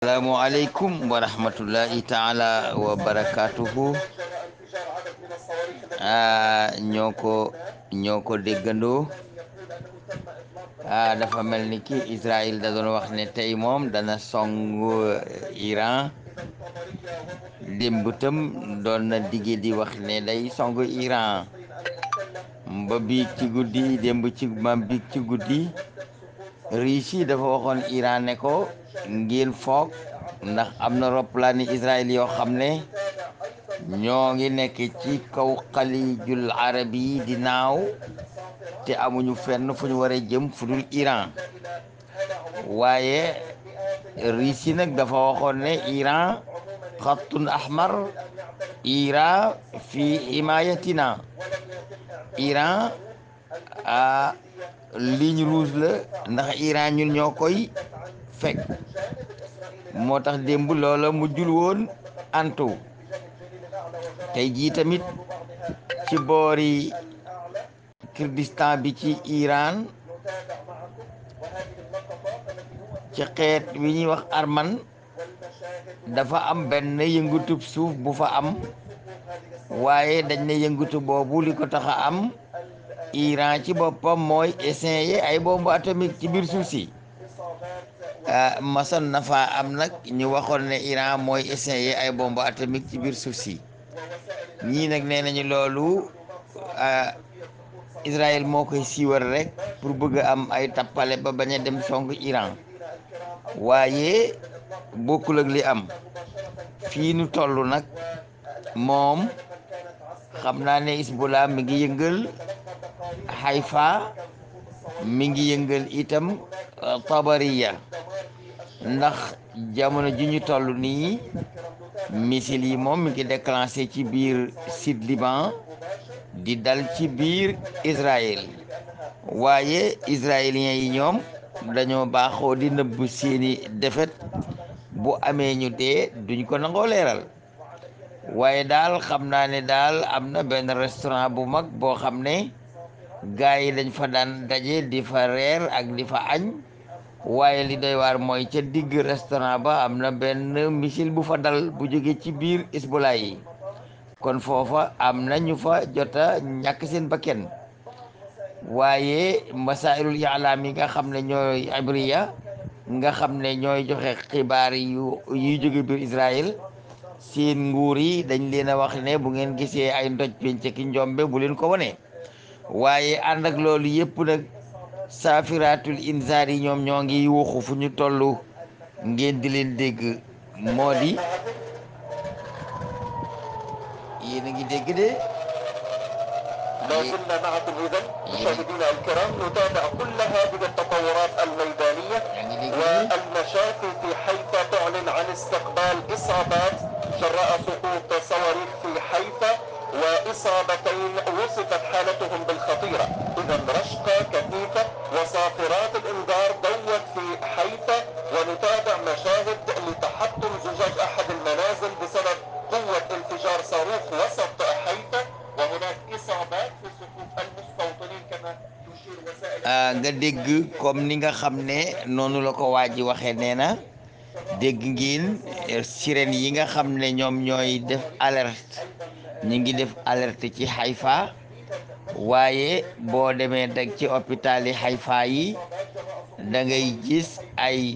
Assalamualaikum warahmatullahi taala wabarakatuhu. ñoo ko déggandoo. Dafa mel ni ki Israël da doon wax ne tey moom dana songu Iran. démb tam doon na dige di wax ne day songu Iran ba biig ci guddi démb ci guddi Russie dafa waxoon Iran ne ko ngeen foog ndax am na roplaani Israël yoo xam ne ñoo ngi nekk ci kaw xalijul arabi yi di naaw te amuñu fenn fu ñu war a jëm fu dul Iran. waaye Russie nag dafa waxoon ne Iran xattun ahmar, Iran fi himayatina. Iran ligne rouge la ndax Iran ñun ñoo koy fekk. moo tax démb loola mujjul woon antu. tey jii tamit ci boori Kurdistan bi ci Iran ci xeet wi ñuy wax arman dafa am benn yëngutub suuf bu fa am, waaye dañ ne yëngutu boobu li ko tax a am Iran ci boppam mooy essayer ay bombe atomique ci biir suuf si. mason na fa am nag ñu waxoon ne Iran mooy essayer ay bombe atomique ci biir suuf si. ñii nag nee nañu loolu Israël moo koy siiwal rek pour bëgg a am ay tappale ba bañ a dem song Iran. waaye bokkul ak li am fii nu toll nag moom xam naa ne Hezbollah mi ngi yëngal Haifa, mi ngi yëngal itam Tabariya, ndax jamono ji ñu toll nii missile yi moom mi ngi déclenché ci biir sud Liban di dal ci biir Israël. waaye israéliens yi ñoom dañoo baaxoo di nëbb seeni defet, bu amee ñu dee duñ ko nangoo leeral. waaye daal xam naa ne daal am na benn restaurant bu mag boo xam ne gaa yi dañ fa daan daje di fa reer ak di fa añ. waaye li doy waar mooy ca digg restaurant ba am na benn missile bu fa dal bu jóge ci biir Hezbollah yi. kon foofa am na ñu fa jota ñàkk seen bakken. waaye masailul i'lam yi nga xam ne ñooy ibriya nga xam ne ñooy joxe xibaar yuy jóge biir Israël, seen nguur yi dañ leen a wax ne bu ngeen gisee ay ndoj penc ki njombe bu leen ko wone. waaye ànd ak loolu yëpp nag saafiraatul inzaar yi ñoom ñoo ngi yuuxu fu ñu toll ngeen di leen dégg. moo di yéen a ngi dégg de. ما زلنا معكم إذا مشاهدينا الكرام نتابع كل هذه التطورات الميدانية والمشافي في حيفا تعلن عن استقبال إصابات جراء سقوط صواريخ في حيفا، وإصابتين وصفت حالتهم بالخطيرة. إذا رشقة كثيفة وصافرات الإنذار دوت في حيفا، ونتابع مشاهد لتحطم زجاج أحد المنازل بسبب قوة انفجار صاروخ وسط حيفا، وهناك إصابات في صفوف المستوطنين كما تشير وسائل nga dégg comme ni nga xam ne noonu la ko waa ji waxee. nee na dégg ngeen sirène yi nga xam ne ñoom ñooy def alerte, ñu ngi def alerte ci Haifa. waaye boo demee dag ci hôpital yi Haifa yi da ngay gis ay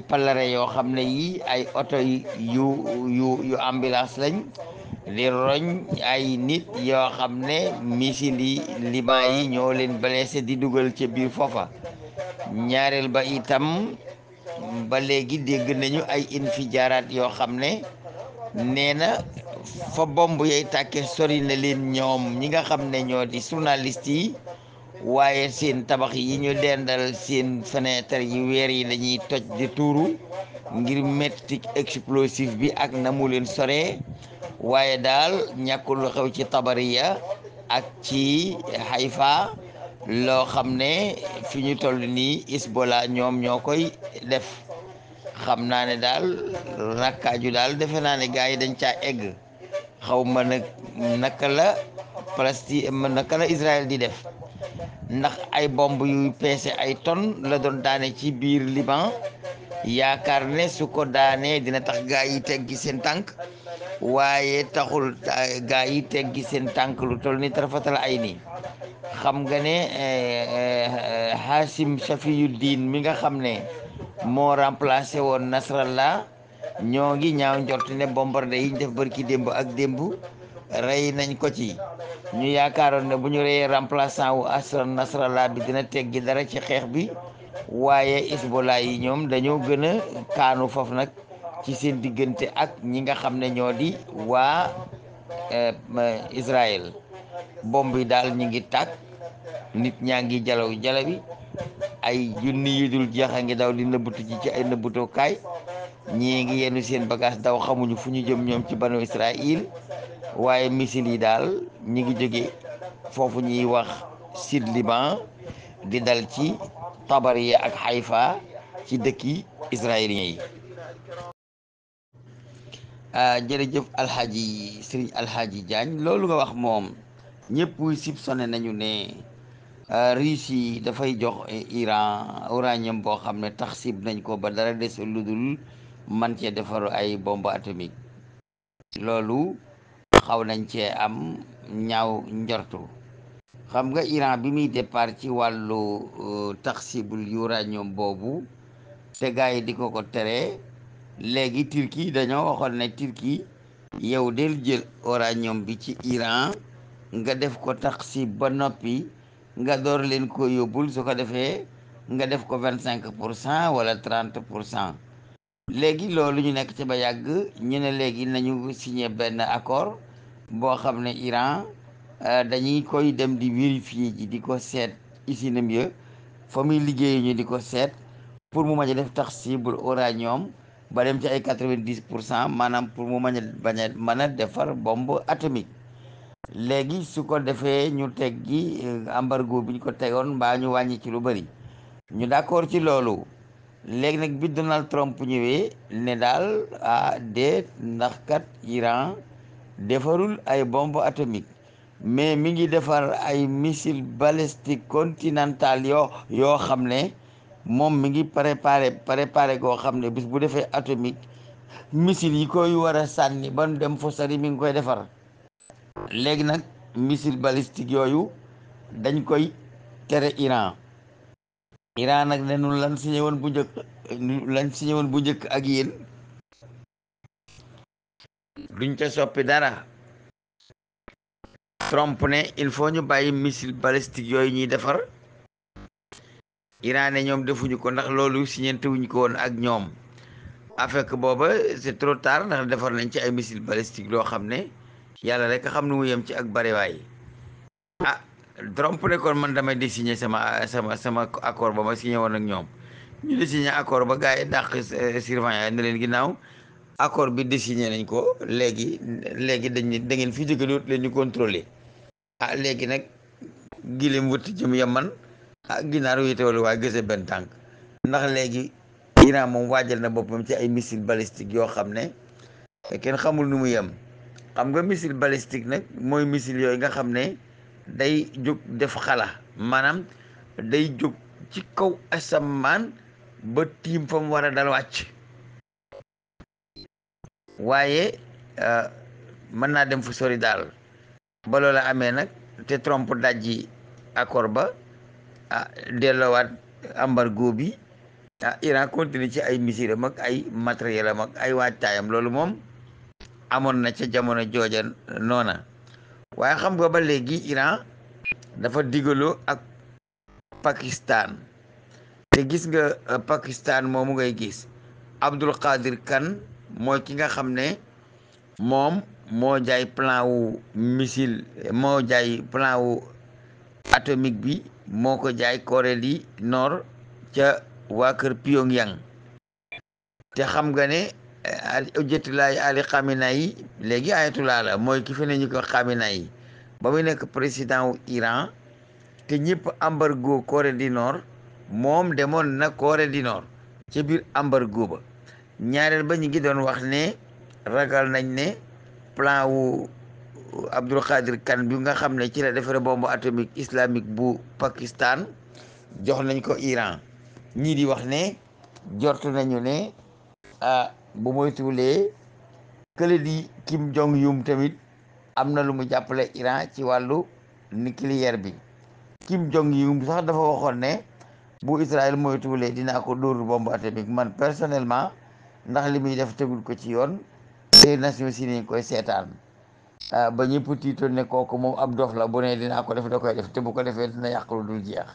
palare yoo xam ne yi ay oto yu ambulance lañ di roñ ay nit yoo xam ne missile yi Liban yi ñoo leen blessé di dugal ca biir foofa. ñaareel ba itam ba léegi dégg nañu ay infijaaraat yoo xam ne nee na fa bomb yay tàkke sori na leen ñoom ñi nga xam ne ñoo di journaliste yi. waaye seen tabax yi ñu dendal seen fenêtre yi weer yi dañuy toj di tuuru ngir metti explosif bi ak na mu leen soree. waaye daal ñàkkul lu xew ci Tabariya ak ci Haifa loo xam ne fi ñu toll nii Hezbollah ñoom ñoo koy def. xam naa ne daal rakkaaju daal defe naa ne gars yi dañ caa egg. xaw ma nag naka la Israël di def, ndax ay bomb yu peese ay tonnes la doon daane ci biir Liban yaakaar ne su ko daanee dina tax gaa yi teggi seen tànk, waaye taxul gaa yi teggi seen tànk lu toll ni tarafatal ay nii. xam nga ne Hashim Safiyuddin mi nga xam ne moo remplacé woon Nasrallah ñoo ngi ñaaw njort ne bombardé yi ñu def bërki démb ak démb rey nañ ko ci. ñu yaakaaroon ne bu ñu reyee remplaçant wu Nasrallah bi dina teggi dara ci xeex bi, waaye Hezbollah yi ñoom dañoo gën a kaanu foofu nag ci seen diggante ak ñi nga xam ne ñoo di waa Israël. bomb yi daal ñi ngi tàkk, nit ñaa ngi jalaw jalawi, ay junni yu dul jeex a ngi daw di nëbbatu ci ay nëbbatukaay, ñii ngi yenu seen bagage daw xamuñu fu ñu jëm ñoom ci banu Israël. waaye misil yi daal ñi ngi jóge foofu ñuy wax Sud Liban di dal ci Tabariya ak Haïfa ci dëkki israélien yi. jërëjëf alxaaji Sëriñ Alxaaji Diagne, loolu nga wax moom ñëpp soupçonné nañu ne Russie dafay jox Iran uranium boo xam ne taxsib nañ ko ba dara des lu dul man cee defaru ay bombe atomique. loolu xaw nañ cee am ñaaw njortu. xam nga Iran bi muy départ ci wàllu taxsibul uranium boobu te gars yi di ko tere, léegi Turquie dañoo waxoon ne Turquie yow del jël uranium bi ci Iran nga def ko taxsib ba noppi nga door leen ko yóbbul, su ko defee nga def ko 25% wala 30%. léegi loolu ñu nekk ci ba yàgg ñu ne léegi nañu signé benn accord boo xam ne Iran dañuy koy dem di vérifier ji di ko seet usinam ya fa muy liggéey ñu di ko seet pour mu mën a def taxsibul uranium ba dem ci ay 90%, maanaam pour mu mën a defar bombe atomique. léegi su ko defee ñu teggi embargo bi ñu ko tegoon mbaa ñu wàññi ci lu bari, ñu d'accord ci loolu. léegi nag bi Donald Trump ñëwee ne daal déet, ndax kat Iran defarul ay bombe atomique mais mi ngi defar ay missile balistique continental yoo xam ne moom mi ngi préparé goo xam ne bis bu defee atomique missile yi koy war a sànni ba dem fu sori mi ngi koy defar. léegi nag missile balistique yooyu dañ koy tere Iran nag ne nun lan signé woon bu njëkk ak yéen duñ ca soppi dara. Trump ne il faut ñu bàyyi missile balistique yooyu ñuy defar. Iran ne ñoom defuñu ko ndax loolu signante wuñ ko woon ak ñoom. fekk booba c'est trop tard, ndax defar nañ ci ay missile balistique loo xam ne yàlla rek xam nu mu yem ci ak bariwaay. Trump ne kon man damay di signé sama accord ba ma signé woon ak ñoom. ñu di signé accord ba gars yi dàq surveillant ne leen ginnaaw accord bi désigné nañ ko, léegi da ngeen fi jóge doot leen ñu contrôler. léegi nag gilim wëtt jëm Yaman, ginaar wéetewal waaye gëse benn tànk, ndax léegi Iran moom waajal na boppam ci ay missile balistique yoo xam ne kenn xamul nu mu yem. xam nga missile balistique nag mooy missile yooyu nga xam ne day jóg def xala, maanaam day jóg ci kaw asamaan ba tiim fa mu war a dal wàcc, waaye mën naa dem fu sori daal. ba loola amee nag te Trump dajji accord ba delloowaat embargo bi, Iran continue ci ay missile am ak ay matériel am ak ay waajtaayam. loolu moom amoon na ca jamono jooja noona. waaye xam nga ba léegi Iran dafa digaloo ak Pakistan, te gis nga Pakistan moomu ngay gis Abdul Qadir Khan mooy ki nga xam ne moom moo jaay plan wu missile, moo jaay plan wu atomique bi, moo ko jaay Corée du Nord ca waa kër Pyongyang. te xam nga ne Ayatollah Ali Khamenei léegi ayatollah la, mooy ki fi ne ñu ko Khamenei ba muy nekk président wu Iran te ñëpp embargo Corée du Nord, moom demoon na Corée du Nord ca biir embargo ba. ñaareel ba ñu ngi doon wax ne ragal nañ ne plan wu Abdul Qadir Khan bi nga xam ne ci la defaree bombe atomique islamique bu Pakistan jox nañ ko Iran. ñii di wax ne jortu nañu ne bu moytuwulee kële di Kim Jong Un tamit am na lu mu jàppale Iran ci wàllu nucléaire bi. Kim Jong Un sax dafa waxoon ne bu Israël moytuwulee dinaa ko dóor bombe atomique. man personnellement ndax li muy def tegul ko ci yoon te Nations Unies koy seetaan ba ñëpp tiitoon ne kooku moom ab dof la bu ne dinaa ko def da koy def te bu ko defee dina yàq lu dul jeex.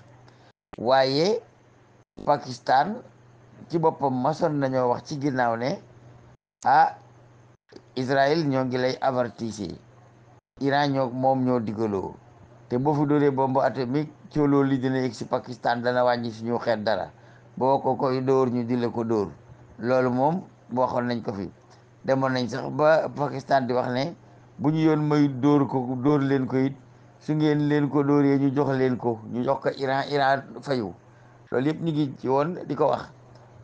waaye Pakistan ci boppam masoon nañoo wax ci ginnaaw ne Israël ñoo ngi lay avertise Iran moom ñoo digaloo te boo fi dóoree bombe atomique cooloo li dina yegg si Pakistan dana wàññi suñu xeet dara boo ko koy dóor ñu di la ko dóor loolu moom waxoon nañ ko fi. demoon nañ sax ba Pakistan di wax ne bu ñu yoon may dóor leen ko it su ngeen leen ko dóoree ñu jox leen ko ñu jox ko Iran fayu. loolu yëpp ñu ngi ci woon di ko wax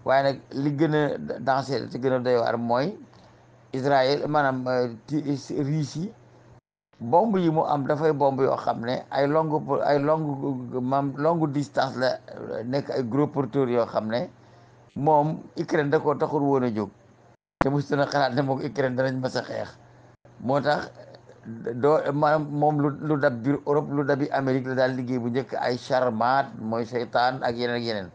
waaye nag li gën a dansé te gën a doy waar mooy Israël maanaam Russie bomb yi mu am dafay bomb yoo xam ne ay longue distance la nekk ay gros porteurs yoo xam ne moom Ukraine da ko taxul woon a jóg te mosu na xalaat ne moom Ukraine danañ mës a xeex. moo tax maanaam moom lu dab biir Europe lu dabi Amérique la daal liggéey bu njëkk ay Charmat mooy seytaan ak yeneen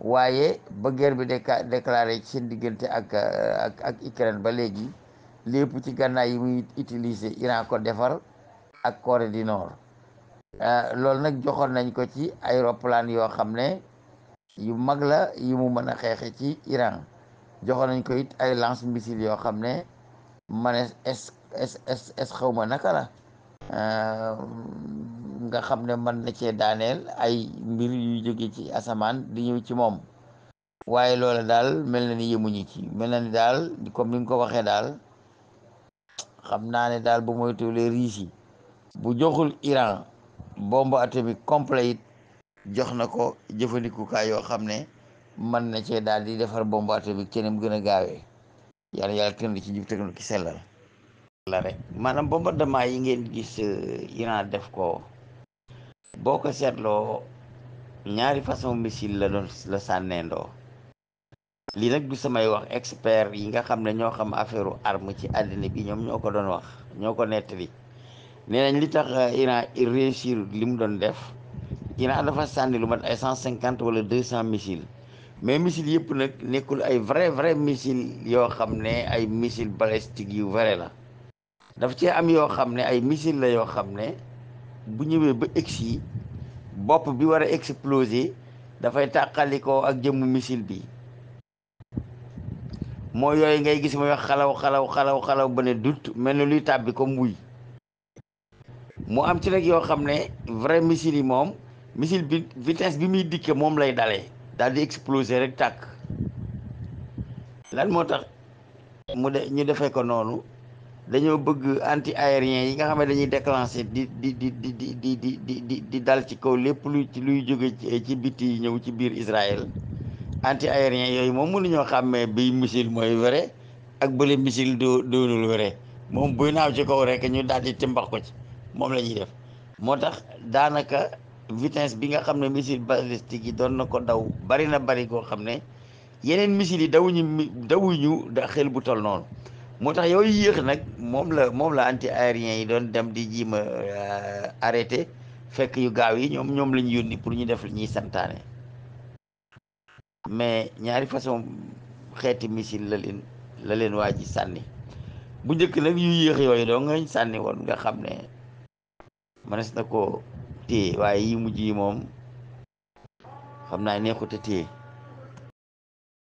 waaye ba guerre bi déclaré ci seen diggante ak Ukraine ba léegi lépp ci gànnaay yi muy utiliser Iran ko defar ak Corée du Nord. loolu nag joxoon nañ ko ci ay roplaan yoo xam ne yu mag la yu mu mën a xeexe ci Iran. joxoon nañ ko it ay lance missile yoo xam ne manes es xaw ma naka la nga xam ne mën na cee daaneel ay mbir yu jóge ci asamaan di ñëw ci moom. waaye loola daal mel na ni yemuñu ci mel na ni daal comme ni nga ko waxee daal xam naa ne daal bu moytuwulee Russie bu joxul Iran bombe atomique complet it jox na ko jëfandikukaay yoo xam ne mën na cee daal di defar bombe atomique ci ne mu gën a gaawee yàlla tën ci jub teg ki sellal la rek. maanaam bombardement yi ngeen gis Iran def ko boo ko seetloo ñaari façon missile la sànneendoo. lii nag du samay wax expert yi nga xam ne ñoo xam affaire arme ci àddina bi ñoom ñoo ko doon wax ñoo ko nettali nee nañ li tax Iran réussir li mu doon def Iran dafa sànni lu mat ay 150 wala 200 missiles mais missiles yëpp nag nekkul ay vrai missile yoo xam ne ay missile balistique yu vrai la. daf ci am yoo xam ne ay missile la yoo xam ne bu ñëwee ba egsi bopp bi war a exploser dafay tàqalikoo ak jëmmu missile bi. moo yooyu ngay gis mooy xalaw ba ne dut mel na luy tàbbi comme wuy mu am ci rek yoo xam ne vrai missile yi moom missile bi vitesse bi muy dikke moom lay dalee daal di exploser rek tàkk. lan moo tax ñu defee ko noonu dañoo bëgg anti aérien yi nga xam ne dañuy déclencher di dal ci kaw lépp luy jóge ci biti ñëw ci biir Israël. anti aérien yooyu moom mënuñoo xàmmee bii missile mooy vrai ak bële missile doonul vrai moom buy naaw ci kaw rek ñu daal di timbax ko ci moom la ñuy def. moo tax daanaka vitesse bi nga xam ne missile balistique yi doon na ko daw bari goo xam ne yeneen missile yi dawuñu xel bu tol noonu. moo tax yooyu yéex nag moom la anti aérien yi doon dem di jiima arrêté fekk yu gaaw yi ñoom la ñu yónni pour ñu def li ñuy santaane. mais ñaari façon xeeti missile la leen waa ji sànni bu njëkk nag yu yéex yooyu doo ngañ sànni woon nga xam ne mënees na ko téye waaye yi mujj yi moom xam naa neexut a téye